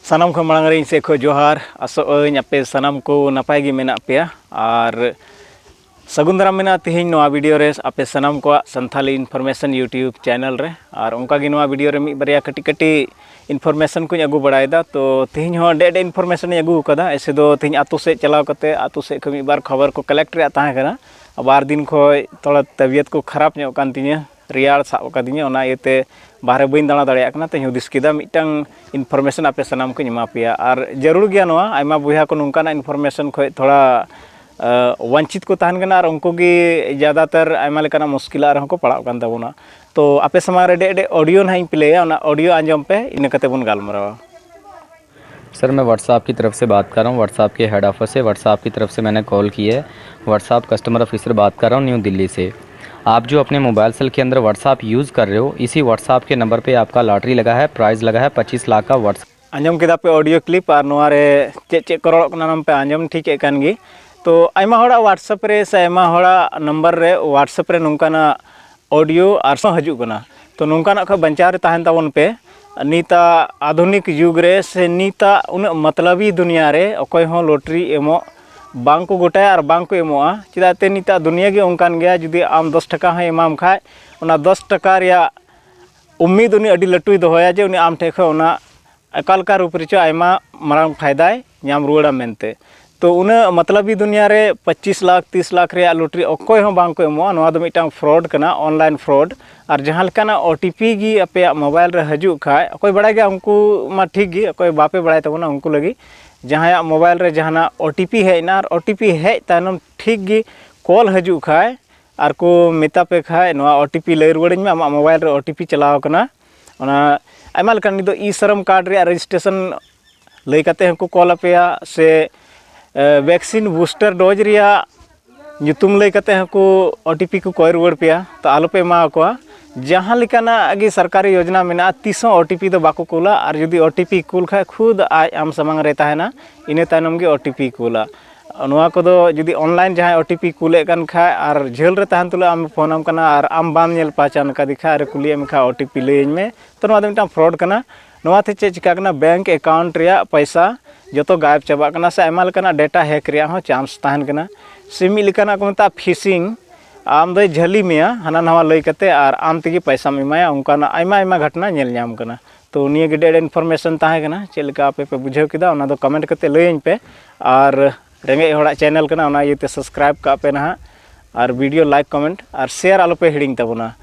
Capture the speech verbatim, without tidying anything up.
ᱥᱟᱱᱟᱢ ᱠᱷᱚᱱ ᱢᱟᱲᱟᱝ ᱨᱮ ᱤᱧ ᱥᱮᱫ ᱠᱷᱚᱱ ᱡᱚᱦᱟᱨ᱾ ᱟᱥᱚᱜ ᱟᱹᱧ ᱟᱯᱮ ᱥᱟᱱᱟᱢ ᱠᱚ ᱱᱟᱯᱟᱭ ᱜᱮ ᱢᱮᱱᱟᱜ ᱯᱮᱭᱟ᱾ ᱟᱨ ᱥᱟᱹᱜᱩᱱ ᱫᱟᱨᱟᱢ ᱢᱮᱱᱟᱜᱼᱟ ᱛᱮᱦᱮᱧ ᱱᱚᱣᱟ video ᱨᱮ ᱟᱯᱮ ᱥᱟᱱᱟᱢ ᱠᱚᱣᱟᱜ Santhali Information YouTube channel ᱨᱮ᱾ ᱟᱨ ᱚᱱᱠᱟ ᱜᱮ ᱱᱚᱣᱟ video ᱨᱮ ᱢᱤᱫ ᱵᱟᱨᱭᱟ ᱠᱟᱹᱴᱤᱡ ᱠᱟᱹᱴᱤᱡ information ᱠᱚᱧ ᱟᱹᱜᱩ ᱵᱟᱲᱟᱭᱮᱫᱟ᱾ ᱛᱚ ᱛᱮᱦᱮᱧ ᱦᱚᱸ ᱰᱮ ᱰᱮ information ᱤᱧ ᱟᱹᱜᱩ ᱟᱠᱟᱫᱟ᱾ ᱮᱭᱥᱮ ᱫᱚ ᱛᱮᱦᱮᱧ ᱟᱛᱳ ᱥᱮᱫ ᱪᱟᱞᱟᱣ ᱠᱟᱛᱮ ᱟᱛᱳ ᱥᱮᱫ ᱠᱷᱚᱱ ᱢᱤᱫ ᱵᱟᱨ ᱠᱷᱚᱵᱚᱨ ᱠᱚ collect ᱨᱮᱭᱟᱜ ᱛᱟᱦᱮᱸ ᱠᱟᱱᱟ᱾ ᱵᱟᱨ ᱫᱤᱱ ᱠᱷᱚᱱ ᱛᱷᱚᱲᱟ ᱛᱟᱵᱤᱭᱚᱛ ᱠᱚ ᱠᱷᱟᱨᱟᱯ ᱧᱚᱜ ᱠᱟᱱ ᱛᱤᱧᱟᱹ, ᱨᱮᱭᱟᱲ ᱥᱟᱵ ᱟᱠᱟᱫᱤᱧᱟ, ᱚᱱᱟ ᱤᱭᱟᱹᱛᱮ ᱵᱟᱦᱨᱮ ᱵᱟᱹᱧ ᱫᱟᱬᱟ ᱫᱟᱲᱮᱭᱟᱜ ᱠᱟᱱᱟ᱾ ᱛᱚᱧ ᱦᱩᱫᱤᱥ ᱠᱮᱫᱟ ᱢᱤᱫᱴᱟᱝ information ᱟᱯᱮ ᱥᱟᱱᱟᱢ ᱠᱚᱧ ᱮᱢᱟ ᱯᱮᱭᱟ᱾ ᱟᱨ ᱡᱟᱹᱨᱩᱲ ᱜᱮᱭᱟ ᱱᱚᱣᱟ, ᱟᱭᱢᱟ ᱵᱚᱭᱦᱟ ᱠᱚ ᱱᱚᱝᱠᱟᱱᱟᱜ information ᱠᱷᱚᱱ ᱛᱷᱚᱲᱟ, ᱟᱸ, ᱵᱚᱧᱪᱤᱛ ᱠᱚ ᱛᱟᱦᱮᱱ ᱠᱟᱱᱟ ᱟᱨ ᱩᱱᱠᱩ ᱜᱮ ᱡᱟᱫᱟᱛᱟᱨ ᱟᱭᱢᱟ ᱞᱮᱠᱟᱱᱟᱜ ᱢᱩᱥᱠᱤᱞᱟᱜ ᱨᱮᱦᱚᱸ ᱠᱚ ᱯᱟᱲᱟᱜ ᱠᱟᱱ ᱛᱟᱵᱚᱱᱟ᱾ ᱛᱚ ᱟᱯᱮ ᱥᱟᱢᱟᱝ ᱨᱮ ᱰᱮ ᱰᱮ audio ᱱᱟᱦᱟᱜ ᱤᱧ playᱟ, ᱚᱱᱟ audio ᱟᱸᱡᱚᱢ ᱯᱮ, ᱤᱱᱟᱹ ᱠᱟᱛᱮ ᱵᱚᱱ ᱜᱟᱞᱢᱟᱨᱟᱣᱟ᱾ सर, मैं WhatsApp की तरफ से बात कर रहा हूँ, WhatsApp के हेड ऑफिस से। WhatsApp की तरफ से मैंने कॉल की है। WhatsApp कस्टमर ऑफिसर बात कर रहा हूँ, न्यू दिल्ली से। आप जो अपने मोबाइल सेल के अंदर WhatsApp यूज़ कर रहे हो, इसी WhatsApp के नंबर पे आपका लॉटरी लगा है, प्राइज़ लगा है पच्चीस लाख का। WhatsApp ᱟᱸᱡᱚᱢ ᱠᱮᱫᱟ ᱯᱮ audio clip, ᱟᱨ ᱱᱚᱣᱟ ᱨᱮ ᱪᱮᱫ ᱪᱮᱫ ᱠᱚ ᱨᱚᱲᱚᱜ ᱠᱟᱱᱟ ᱚᱱᱟ ᱯᱮ ᱟᱸᱡᱚᱢ ᱴᱷᱤᱠᱮᱫ ᱠᱟᱱ ᱜᱮ᱾ ᱛᱚ ᱟᱭᱢᱟ ᱦᱚᱲᱟᱜ WhatsApp ᱨᱮ ᱥᱮ ᱟᱭᱢᱟ ᱦᱚᱲᱟᱜ ᱱᱟᱢᱵᱟᱨ ᱨᱮ WhatsApp ᱨᱮ ᱱᱚᱝᱠᱟᱱᱟᱜ audio ᱟᱨ ᱥᱟᱶ ᱦᱤᱡᱩᱜ ᱠᱟᱱᱟ᱾ ᱛᱚ ᱱᱚᱝᱠᱟᱱᱟᱜ ᱠᱷᱚᱱ ᱵᱟᱧᱪᱟᱣ ᱨᱮ ᱛᱟᱦᱮᱱ ᱛᱟᱵᱚᱱ ᱯᱮ᱾ ᱱᱤᱛᱟᱜ ᱟᱫᱷᱩᱱᱤᱠ ᱡᱩᱜᱽ ᱨᱮ ᱥᱮ ᱱᱤᱛᱟᱜ ᱩᱱᱟᱹᱜ ᱢᱚᱛᱞᱚᱵᱤ ᱫᱩᱱᱤᱭᱟᱹ ᱨᱮ ᱚᱠᱚᱭ ᱦᱚᱸ ᱞᱚᱴᱨᱤ ᱮᱢᱚᱜ ᱵᱟᱝ ᱠᱚ ᱜᱚᱴᱟᱭᱟ ᱟᱨ ᱵᱟᱝ ᱠᱚ ᱮᱢᱚᱜᱼᱟ᱾ ᱪᱮᱫᱟᱜ ᱛᱮ ᱱᱤᱛᱟᱜ ᱫᱩᱱᱤᱭᱟᱹ ᱜᱮ ᱚᱱᱠᱟᱱ ᱜᱮᱭᱟ᱾ ᱡᱩᱫᱤ ᱟᱢ ᱫᱚᱥ ᱴᱟᱠᱟ ᱦᱚᱸᱭ ᱮᱢᱟᱢ ᱠᱷᱟᱡ, ᱚᱱᱟ ᱫᱚᱥ ᱴᱟᱠᱟ ᱨᱮᱭᱟᱜ ᱩᱢᱤᱫ ᱩᱱᱤ ᱟᱹᱰᱤ ᱞᱟᱹᱴᱩᱭ ᱫᱚᱦᱚᱭᱟ ᱡᱮ ᱩᱱᱤ ᱟᱢ ᱴᱷᱮᱱ ᱠᱷᱚᱱ ᱚᱱᱟ ᱚᱠᱟ ᱞᱮᱠᱟ ᱨᱩᱯ ᱨᱮᱪᱚ ᱟᱭᱢᱟ ᱢᱟᱨᱟᱝ ᱯᱷᱟᱭᱫᱟᱭ ᱧᱟᱢ ᱨᱩᱣᱟᱹᱲᱟ ᱢᱮᱱᱛᱮ᱾ ᱛᱚ ᱩᱱᱟᱹᱜ ᱢᱚᱛᱞᱚᱵᱤ ᱫᱩᱱᱤᱭᱟᱹ ᱨᱮ ᱯᱚᱸᱪᱤᱥ ᱞᱟᱠᱷ, ᱛᱤᱥ ᱞᱟᱠᱷ ᱨᱮᱭᱟᱜ ᱞᱚᱴᱨᱤ ᱚᱠᱚᱭ ᱦᱚᱸ ᱵᱟᱝ ᱠᱚ ᱮᱢᱚᱜᱼᱟ᱾ ᱱᱚᱣᱟ ᱫᱚ ᱢᱤᱫᱴᱟᱝ fraud ᱠᱟᱱᱟ, online fraud᱾ ᱟᱨ ᱡᱟᱦᱟᱸ ᱞᱮᱠᱟᱱᱟᱜ OTP ᱜᱮ ᱟᱯᱮᱭᱟᱜ ᱢᱳᱵᱟᱭᱤᱞ ᱨᱮ ᱦᱤᱡᱩᱜ ᱠᱷᱟᱡ, ᱚᱠᱚᱭ ᱵᱟᱲᱟᱭ ᱜᱮᱭᱟ ᱩᱱᱠᱩ ᱢᱟ ᱴᱷᱤᱠ ᱜᱮ, ᱚᱠᱚᱭ ᱵᱟᱯᱮ ᱵᱟᱲᱟᱭ ᱛᱟᱵᱚᱱᱟ ᱩᱱᱠᱩ ᱞᱟᱹᱜᱤᱫ, ᱡᱟᱦᱟᱸᱭᱟᱜ ᱢᱳᱵᱟᱭᱤᱞ ᱨᱮ ᱡᱟᱦᱟᱱᱟᱜ OTP ᱦᱮᱡ ᱮᱱᱟ ᱟᱨ OTP ᱦᱮᱡ ᱛᱟᱭᱱᱚᱢ ᱴᱷᱤᱠ ᱜᱮ ᱠᱚᱞ ᱦᱤᱡᱩᱜ ᱠᱷᱟᱡ ᱟᱨ ᱠᱚ ᱢᱮᱛᱟ ᱯᱮ ᱠᱷᱟᱡ, "ᱱᱚᱣᱟ OTP ᱞᱟᱹᱭ ᱨᱩᱣᱟᱹᱲᱟᱹᱧ ᱢᱮ, ᱟᱢᱟᱜ ᱢᱳᱵᱟᱭᱤᱞ ᱨᱮ OTP ᱪᱟᱞᱟᱣ ᱠᱟᱱᱟ᱾" ᱚᱱᱟ ᱟᱭᱢᱟ ᱞᱮᱠᱟᱱ ᱱᱤᱛ ᱫᱚ E-ᱥᱨᱚᱢ ᱠᱟᱨᱰ ᱨᱮᱭᱟᱜ registration ᱞᱟᱹᱭ ᱠᱟᱛᱮ ᱦᱚᱸᱠᱚ ᱠᱚᱞ ᱟᱯᱮᱭᱟ, ᱥᱮ ᱮ, vaccine booster dose ᱨᱮᱭᱟᱜ ᱧᱩᱛᱩᱢ ᱞᱟᱹᱭ ᱠᱟᱛᱮ ᱦᱚᱸᱠᱚ OTP ᱠᱚ ᱠᱚᱭ ᱨᱩᱣᱟᱹᱲ ᱯᱮᱭᱟ᱾ ᱛᱚ ᱟᱞᱚᱯᱮ ᱮᱢᱟ ᱠᱚᱣᱟ᱾ ᱡᱟᱦᱟᱸ ᱞᱮᱠᱟᱱᱟᱜ ᱜᱮ ᱥᱚᱨᱠᱟᱨᱤ ᱭᱳᱡᱽᱱᱟ ᱢᱮᱱᱟᱜᱼᱟ, ᱛᱤᱥ ᱦᱚᱸ OTP ᱫᱚ ᱵᱟᱠᱚ ᱠᱩᱞᱟ᱾ ᱟᱨ ᱡᱩᱫᱤ OTP ᱠᱩᱞ ᱠᱷᱟᱡ, ᱠᱷᱩᱫ ᱟᱡ ᱟᱢ ᱥᱟᱢᱟᱝ ᱨᱮ ᱛᱟᱦᱮᱱᱟ, ᱤᱱᱟᱹ ᱛᱟᱭᱱᱚᱢ ᱜᱮ OTP ᱠᱩᱞᱟ᱾ ᱱᱚᱣᱟ ᱠᱚᱫᱚ ᱡᱩᱫᱤ online ᱡᱟᱦᱟᱸᱭ OTP ᱠᱩᱞᱮᱫ ᱠᱟᱱ ᱠᱷᱟᱡ ᱟᱨ ᱡᱷᱟᱹᱞ ᱨᱮ ᱛᱟᱦᱮᱱ ᱛᱩᱞᱩᱡ ᱟᱢ ᱯᱷᱳᱱ ᱟᱢ ᱠᱟᱱᱟ ᱟᱨ ᱟᱢ ᱵᱟᱢ ᱧᱮᱞ ᱯᱟᱦᱪᱟᱱ ᱟᱠᱟᱫᱮ ᱠᱷᱟᱡ ᱟᱨ ᱠᱩᱞᱤᱭᱮᱫ ᱢᱮ ᱠᱷᱟᱡ OTP ᱞᱟᱹᱭᱟᱹᱧ ᱢᱮ, ᱛᱚ ᱱᱚᱣᱟ ᱫᱚ ᱢᱤᱫᱴᱟᱝ fraud ᱠᱟᱱᱟ᱾ ᱱᱚᱣᱟᱛᱮ ᱪᱮᱫ ᱪᱤᱠᱟᱹᱜ ᱠᱟᱱᱟ, ᱵᱮᱝᱠ ᱮᱠᱟᱣᱩᱱᱴ ᱨᱮᱭᱟᱜ ᱯᱚᱭᱥᱟ ᱡᱚᱛᱚ ᱜᱟᱭᱮᱵ ᱪᱟᱵᱟᱜ ᱠᱟᱱᱟ ᱥᱮ ᱟᱭᱢᱟ ᱞᱮᱠᱟᱱᱟᱜ ᱰᱮᱴᱟ ᱦᱮᱠ ᱨᱮᱭᱟᱜ ᱦᱚᱸ ᱪᱟᱱᱥ ᱛᱟᱦᱮᱱ ᱠᱟᱱᱟ᱾ ᱥᱮ ᱢᱤᱫ ᱞᱮᱠᱟᱱᱟᱜ ᱠᱚ ᱢᱮᱛᱟᱜᱼᱟ ᱯᱷᱤᱥᱤᱝ, ᱟᱢ ᱫᱚᱭ ᱡᱷᱟᱹᱞᱤ ᱢᱮᱭᱟ ᱦᱟᱱᱟ ᱱᱟᱣᱟ ᱞᱟᱹᱭ ᱠᱟᱛᱮ ᱟᱨ ᱟᱢ ᱛᱮᱜᱮ ᱯᱚᱭᱥᱟᱢ ᱮᱢᱟᱭᱟ, ᱚᱱᱠᱟᱱᱟᱜ ᱟᱭᱢᱟ ᱟᱭᱢᱟ ᱜᱷᱚᱴᱚᱱᱟ ᱧᱮᱞ ᱧᱟᱢ ᱠᱟᱱᱟ᱾ ᱛᱚ ᱱᱤᱭᱟᱹ ᱜᱮ ᱰᱮᱰ ᱤᱱᱯᱷᱚᱨᱢᱮᱥᱚᱱ ᱛᱟᱦᱮᱸ ᱠᱟᱱᱟ᱾ ᱪᱮᱫ ᱞᱮᱠᱟ ᱟᱯᱮ ᱯᱮ ᱵᱩᱡᱷᱟᱹᱣ ᱠᱮᱫᱟ, ᱚᱱᱟ ᱫᱚ ᱠᱚᱢᱮᱱᱴ ᱠᱟᱛᱮ ᱞᱟᱹᱭᱟᱹᱧ ᱯᱮ᱾ ᱟᱨ ᱨᱮᱸᱜᱮᱡ ᱦᱚᱲᱟᱜ ᱪᱮᱱᱮᱞ ᱠᱟᱱᱟ, ᱚᱱᱟ ᱤᱭᱟᱹᱛᱮ ᱥᱟᱵᱥᱠᱨᱟᱭᱤᱵ ᱠᱟᱜ ᱯᱮ ᱱᱟᱦᱟᱜ, ᱟᱨ ᱵᱷᱤᱰᱤᱭᱳ ᱞᱟᱭᱤᱠ, ᱠᱚᱢᱮᱱᱴ ᱟᱨ ᱥᱮᱭᱟᱨ ᱟᱞᱚ ᱯᱮ ᱦᱤᱲᱤᱧ ᱛᱟᱵᱚᱱᱟ᱾